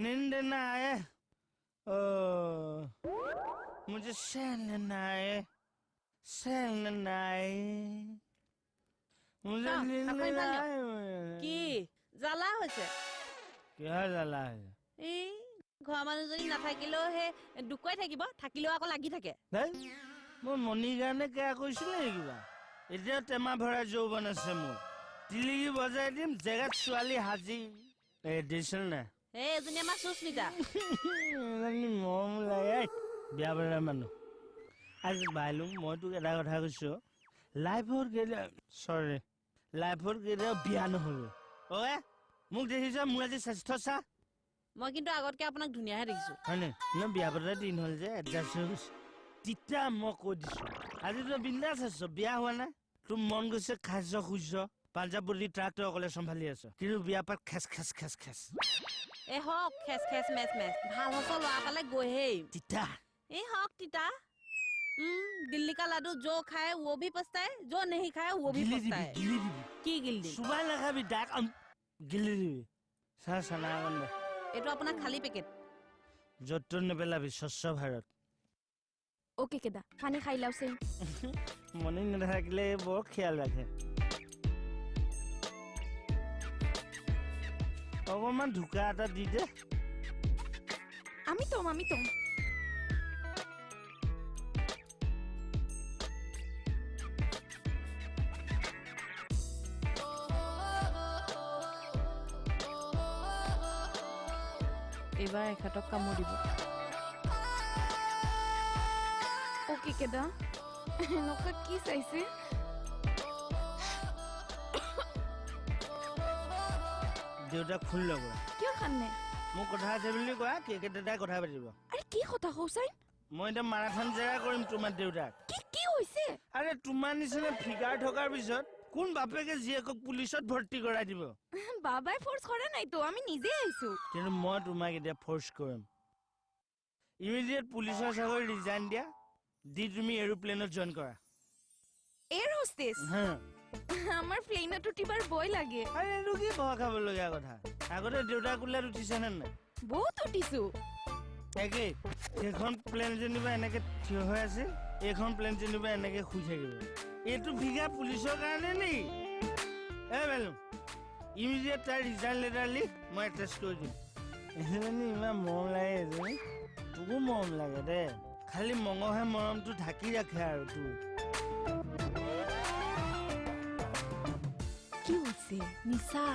नींद ना आए, ओ मुझे चैन ना आए, चैन ना आए, मुझे नींद ना आए। কি জ্বালা হৈছে? কিহৰ জ্বালা হৈছে? এই ঘৰৰ মানুহজনী নাথাকিলেও সেই দুখুৱাই থাকিব, থাকিলেও আকৌ লাগি থাকে। মই মণিৰ কাৰণে কেয়া কৰিছিলো নেকি কিবা? এতিয়া টেমা ভৰাই যৌৱন আছে মোৰ, টিলিকি বজাই দিম, জেগাত ছোৱালী হাজি। এই দিছিল নাই? এই এজনী আমাৰ সুস্মিতা। এজনী মৰম লাগে, বিয়া পতা মানুহ। আজি বাইলো, মই তোক এটা কথা কৈছো, লাইফত কেতিয়া, চৰি, লাইফত কেতিয়াও বিয়া নহ'ব। অ' মোক দেখিছ মোৰ আজি স্বাস্থ্য চা। মই কিন্তু আগতকে আপোনাক ধুনীয়াহে দেখিছো। হয়নে? ন বিয়া পতা দিন হ'ল যে এডজাষ্ট হৈ গৈছে। তেতিয়া মই কৈ দিছো, আজি তই বিন্দাছ আছ, বিয়া হোৱা নাই, তোৰ মন গৈছে খাইছ শুইছ, পাঞ্জাৱী ট্ৰাক তই অকলে চম্ভালি আছ, কিন্তু বিয়া পাত খেচ খেচ খেচ খেচ। এই হওক খেচ খেচ মেচ মেচ, ভাল সঁচ ল'ৰা পালে গৈহে আহিম। তিতা। এই হওক তিতা। दिल्ली का लाडू जो खाए वो भी पछताए, जो नहीं खाए वो भी पछताए। গিলি দিবি। কি গিলি দিম? চুবাই নাখাবি, ডাক গিলি দিবি। চা চানা অকণ দে। এইটো আপোনাৰ খালী পেকেট। য'ত ত'ত নেপেলাবি, স্বচ্ছ ভাৰত। অ'কে কেদা, পানী খাই লাওছে। মনে নাথাকিলে বৰ খিয়াল ৰাখে। অকণমান ঢোকা এটা দি দে। আমি তম, আমি তম। এইবাৰ এখেতক কামোৰ দিব। অ'কে কেদা, এনেকুৱা কি চাইছে? দেউতাক ফোন লগোৱা। কিয় কান্দে? মোৰ কথা আছে বুলি কোৱা, কে কে দাদাই কথা পাতিব। আৰে কি কথা কওঁচাই? মই এতিয়া মাৰাথান জেৰা কৰিম তোমাৰ দেউতাক। কি কি হৈছে? আৰে তোমাৰ নিচিনা ফিগাৰ থকাৰ পিছত কোন বাপেকে জীয়েকক পুলিচত ভৰ্তি কৰাই দিব? বাবাই ফ'ৰ্চ কৰা নাইতো, আমি নিজে আহিছো। কিন্তু মই তোমাক এতিয়া ফ'ৰ্চ কৰিম। ইমিডিয়েট পুলিচৰ চাকৰি ৰিজাইন দিয়া, দি তুমি এৰোপ্লেনত জইন কৰা। Air hostess? আমাৰ প্লেনত উঠিবাৰ ভয় লাগে। আৰে এইটো কি ভয় খাবলগীয়া কথা? আগতে দেউতাৰ কোলাত উঠিছানে নাই? বহুত উঠিছো। একেই, সেইখন প্লেন যেনিবা এনেকে থিয় হৈ আছিল, এইখন প্লেন যেনিবা এনেকে শুই থাকিব। এইটো ফিগাৰ পুলিচৰ কাৰণে নেকি? এই বেলু, ইমিডিয়েট তাৰ ৰিজাইন লেটাৰ লিখ, মই এটেচ কৰি দিম। এজনী ইমান মৰম লাগে, এজনী তোকো মৰম লাগে দে, খালি মঙহে মৰমটো ঢাকি ৰাখে আৰু তোৰ। কি হৈছে নিচা?